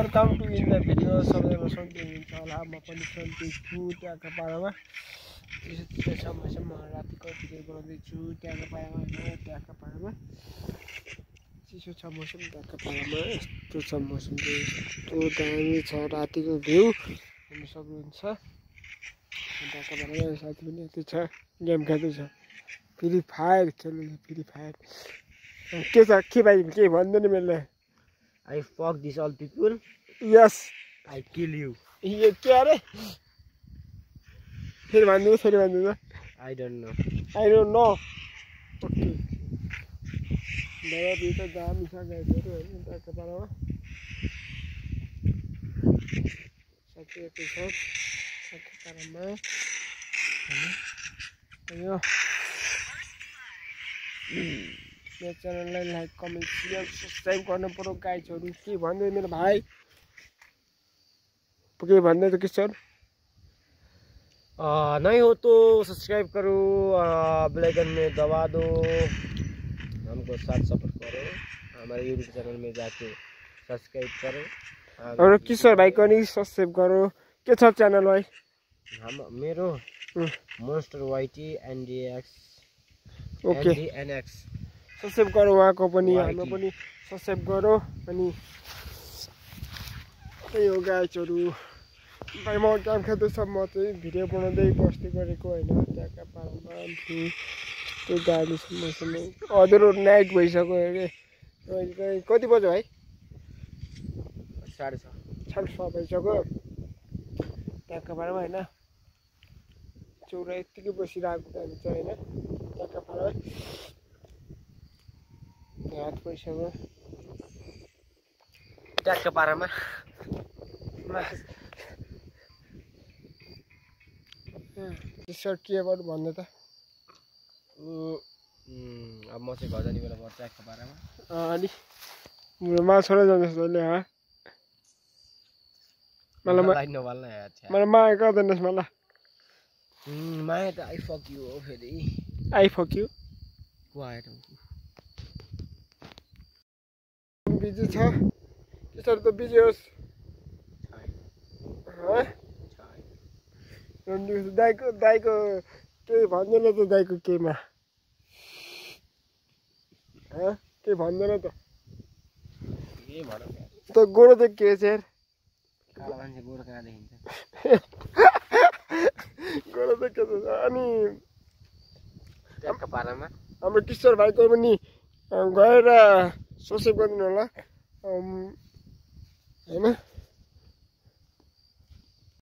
Welcome to in the video. सबैजना सन्चै हुनुहुन्छ होला म पनि सन्चै छु त्यहाँको पारामा चिसो छ म रातिको भिडियो बनाउँदैछु त्यहाँको पारामा त्यहाँको पारामा चिसो छ मौसम त्यहाँको पारामा यस्तो छ मौसम यस्तो दामी छ रातिको भ्यू हेर्न सक्नुहुन्छ त्यहाँको पारामा साथी पनि यति छ गेम खेल्दैछ फ्री फायर खेल्नु फ्री फायर के छ के भाइ के भन्दैन मैले I fuck these all people. Yes. I kill you. ये क्या रे? फिर बांधू ना? I don't know. I don't know. Okay. मेरा भी तो दाम इसा गए थे तो इनका कपड़ा हुआ। सच्चे एपिसोड सच्चे करना अयो मेरो च्यानललाई लाइक कमेन्ट शेयर सब्स्क्राइब गर्न पर्यो गाइजहरु के भन्दै मेरो भाइ के भन्दै त किशोर नहीं हो तो सब्सक्राइब करो बेल आइकन में दबा दो हमको साथ सपोर्ट करो हमारे यूट्यूब चैनल में जाके सब्सक्राइब करो और किशोर भाइ को नि सब्स्क्राइब करो के छ च्यानल भाइ हम मेरो मोन्स्टर वाइटी एनडीएक्स ओके एनएक्स सब्स्क्राइब करो उहाँको पनि हाम्रो पनि सब्स्क्राइब गरो अनि त्यही हो गाइजहरु भाइ म गेम खेल्दैछ म चाहिँ भिडियो बनाउँदै बस्दै गरेको हैन त्यहाँका पारामा त्यो गाडी मौसम अधुरो नाइट भइसक्यो अरे कति बज्यो भाइ 6:30 भइसक्यो त्यहाँका पारामा हैन चौरा यतिकै बसिरहेको हामी चाहिँ हैन त्यहाँका पारामा रात भइसक्यो ट्याक्क पारामा टिसर्ट के गर्नु भन्नु त अब म चाहिँ घर जाने बेला पर्छ ट्याक्क पारामा अनि मा छोरा जान्छ जहिले हा मलाई माया गर्दैनस् मलाई माया त आई फक यु हो फेरि I fuck you quite busy छ त्यसरी त बिजी होस् दाइको केही भन्दैन त दाइको केमा केही भन्दैन त त गोरो त के छ कालो मान्छे गोरो कहाँ देखिन्छ गोरो त के छ अनि ट्याक्क पारामा हाम्रो किशोर भाइको पनि गएर सब्स्क्राइब गरिदिनु होला हैन